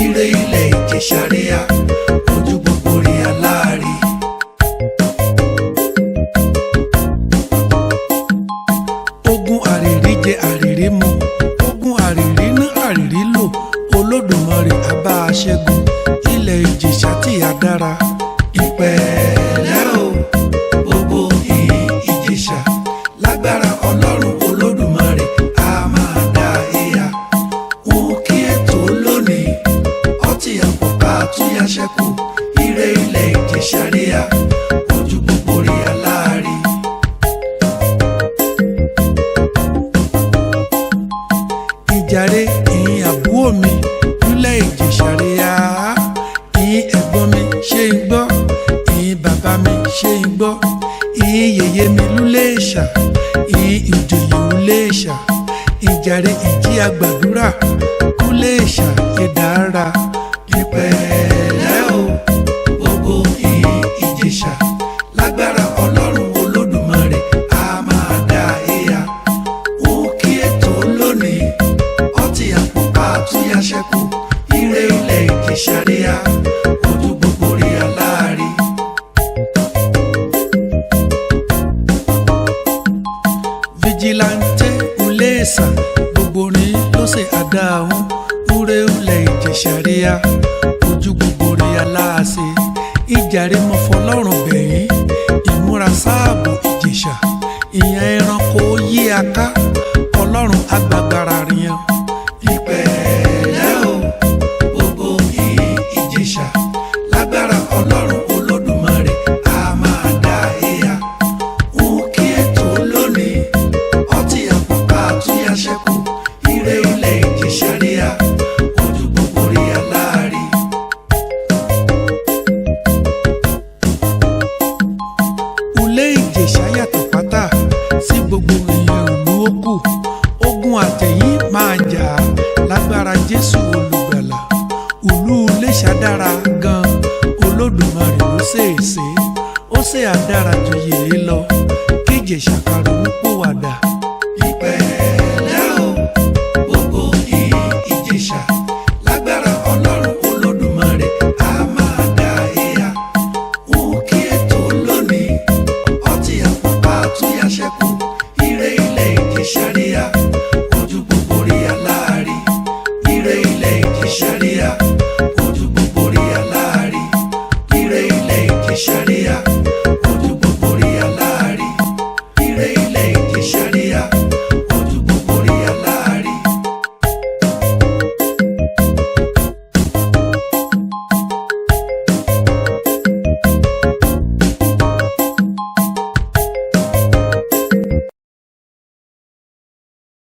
Ire ilẹ̀ Ìjẹ̀ṣà ríà, ojú gbogbo rí aláàrí. Ogun àrìrí jẹ àrìrí mu, ogun àrìrí ná àrìrí lò, Olódùmarè á bá a ṣẹ́gun ilẹ̀ Ìjẹ̀ṣà tí a dára. Ìpẹ̀lẹ́ o, gbogbo Ìjẹ̀ṣà, lágbára Ọlọ́run Olódùmarè á máa dá ìyá. Òun kí ètò lónìí, ọtí àpọ̀ká túyà ṣẹ́kù, ire ilẹ̀ Ìjẹ̀ṣà ríà, ojú gbogbo rí aláàrí. Ìjàre ìyìn àbúrò mi nílẹ̀ Ìjẹ̀ṣà ríà, ìyìn ẹ̀gbọ́n mi ṣé ń gbọ́, ìyìn bàbá mi ṣé ń gbọ́, ìyìn yèyé mi lúlé Ìṣà, ìyìn ìjòyè lúlé Ìṣà. Ìjàre ìjì àgbàdúrà kúlé Ìṣà ìdára. Ìpẹ̀lẹ́ o, gbogbo Ìjẹ̀ṣà, lágbára Ọlọ́run Olódùmarè á máa dá ìyá. Òun kí ètò lónìí, ọtí àpòpá àtúnyà ṣẹ́kù, ire ilẹ̀ Ìjẹ̀ṣà ríà, ojú gbogbo rí aláàrí. Fìjìláńtẹ́ Uléèsà, gbogbo ní ló ṣe àdáhùn, úré ulẹ̀ Ìjẹ̀ṣà ríà, ojú gbogbo rí aláàṣẹ. Ìjàre mo fọlọ́run bẹ̀yìn, ìmúra sáàbò Ìjẹ̀ṣà, ìyẹn ẹranko yí aká, Ọlọ́run agbágbára riyan. Ìpẹ̀lẹ́ o, gbogbo Ìjẹ̀ṣà, lágbára Ọlọ́run Olódùmarè á máa dá ìyá. Òun kí ètò lónìí, ọtí àpòpá àtúnyà ṣẹ́kù, ire ilẹ̀ Ìjẹ̀ṣà ríà, ojú gbogbo rí aláàrí. Ulé Ìjẹ̀ṣà yàtọ̀ pátá sí gbogbo ìyẹn ìlú òkú, ogun àtẹ̀yìn máa jà á lágbára Jésù olùgbàlà. Ìlú Iléṣà dára gan, Olódùmarè ló ṣèṣe, ó ṣe àdára ju yèé lọ, kí Ìjẹ̀ṣà ká ronú pòwàdà.